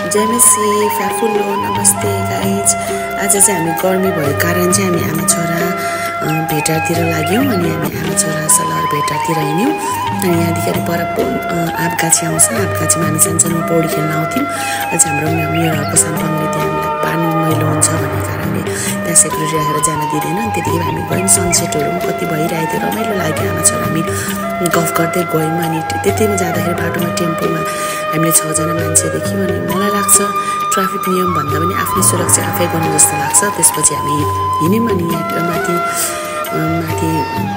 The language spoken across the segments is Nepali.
जय मेसी फ्याफुल्लो नमस्ते गाइज। आज चाहिँ हामी गर्मी भएको कारण चाहिँ हामी आमा छोरा भेटारतिर लाग्यौँ अनि हामी आमा छोरा सल्लाह भेटारतिर हिँड्यौँ। अनि यहाँदेखि पर आँपगाछी आउँछ, आँपगाछीमा हामी सानसानो पौडी खेल्न आउँथ्यौँ। अझ हाम्रो मेरो घरको साम्पाङले त्यहाँ हामीलाई पानी मैलो हुन्छ भन्ने कारणले त्यहाँ सेक्युरिटी राखेर जान दिँदैन। त्यतिखेर हामी गयौँ, सनसेटहरू कति भइरहेको थियो, रमाइलो लाग्यो। आमा छोरा हामी गफ गर्दै गयौँ। अनि त्यतिमा जाँदाखेरि बाटोमा टेम्पोमा हामीले 6 जना मान्छे देख्यौँ। अनि मलाई लाग्छ ट्राफिक नियम भन्दा पनि आफ्नै सुरक्षा आफै गर्नु जस्तो लाग्छ। त्यसपछि हामी हिँड्यौँ अनि यहाँ माथि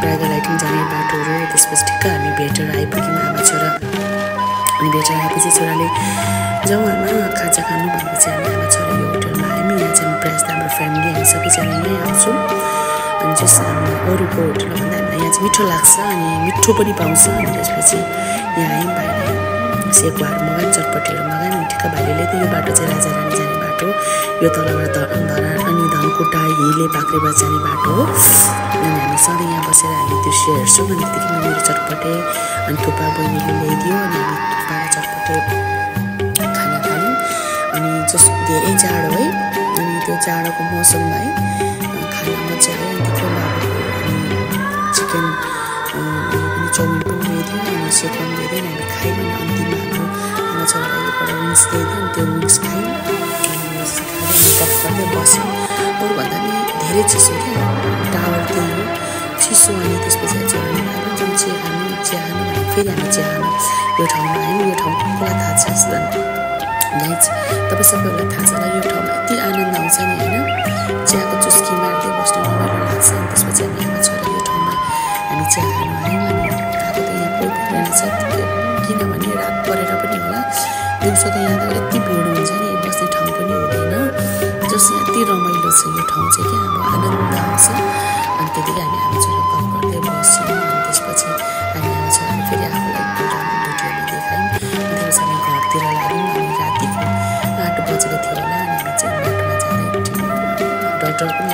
प्याराग्लाइडिङ जाने बाटोहरू। त्यसपछि ठिक्क हामी भेटेर आइपुग्यौँ आमा छोरा। अनि भेटेर आएपछि छोराले जाउँ आमा खाजा खानु भनेपछि हामी आमा छोरा यो होटलमा आयौँ। यहाँ चाहिँ प्रायः हाम्रो फ्यामिली हामी सबैजना यहीँ आउँछौँ। अनि जस हामी अरूको होटलभन्दा हामीलाई यहाँ चाहिँ मिठो लाग्छ अनि मिठो पनि पाउँछ। अनि त्यसपछि यहाँ आयौँ, बाहिर सेकुवाहरू मगायौँ, चटपटीहरू मगायौँ। ठिक्क भाइले त यो बाटो चाहिँ राजा रानी जाने बाटो, यो तलबाट धरा अनि धनकुटा हिले बाख्रेबास जाने बाटो हो। अनि हामी सधैँ यहाँ बसेर हामी दृश्य हेर्छौँ। अनि त्यतिखेर मेरो चटपटे अनि थुक्पा बहिनीले ल्याइदियो अनि हामी थुक्पा र चटपटे खाना खायौँ। अनि जस्तो धेरै जाडो है, अनि त्यो जाडोको मौसममा है खाना मजा आयो। अनि त्यो बाबाको अनि चिकन पनि चाउमिन पनि ल्याइदियो अनि सेक पनि ल्याइदियो। हामी खायौँ अनि अन्तिममा हाम्रो आमा छोरालाई एउटा विङ्स ल्याइदियो अनि त्यो विङ्स खायौँ। अनि गफ गर्दै बस्यौँ। अरूभन्दा पनि धेरै चिसो क्या, टावर त्यही हो चिसो। अनि त्यसपछि छोराले आयो जाउँ चिया खानु भने फेरि हामी चिया खानु यो ठाउँमा आयौँ। यो ठाउँ कसलाई थाहा छ गाइज, तपाईँ सबैलाई थाहा छ होला यो ठाउँमा यति आनन्द आउँछ नि होइन, चियाको चुस्की मार्दै बस्नु रमाइलो लाग्छ। अनि त्यसपछि हामी आमा छोरा यो ठाउँमा हामी चिया खानु आयौँ। अनि आएको त यहाँ कोही पनि रहेछ, किनभने रात परेर पनि होला, दिउँसो त यहाँ त यति भिड हुन्छ नि, बस्ने ठाउँ पनि हुँदैन। जस यहाँ यति रमाइलो छ यो ठाउँ चाहिँ क्या, अब आनन्द आउँछ। अनि त्यतिकै हामी आमा छोरा गफ गर्दै बस्यौँ। अनि त्यसपछि हामी आमा छोराले फेरि आफूलाई भिडियोमा देखायौँ। अनि त्यसपछि हामी घरतिर लाग्यौँ। अनि रातिको 8 बजेको थियो होला। अनि हामी चाहिँ बाटोमा जाँदै डर पनि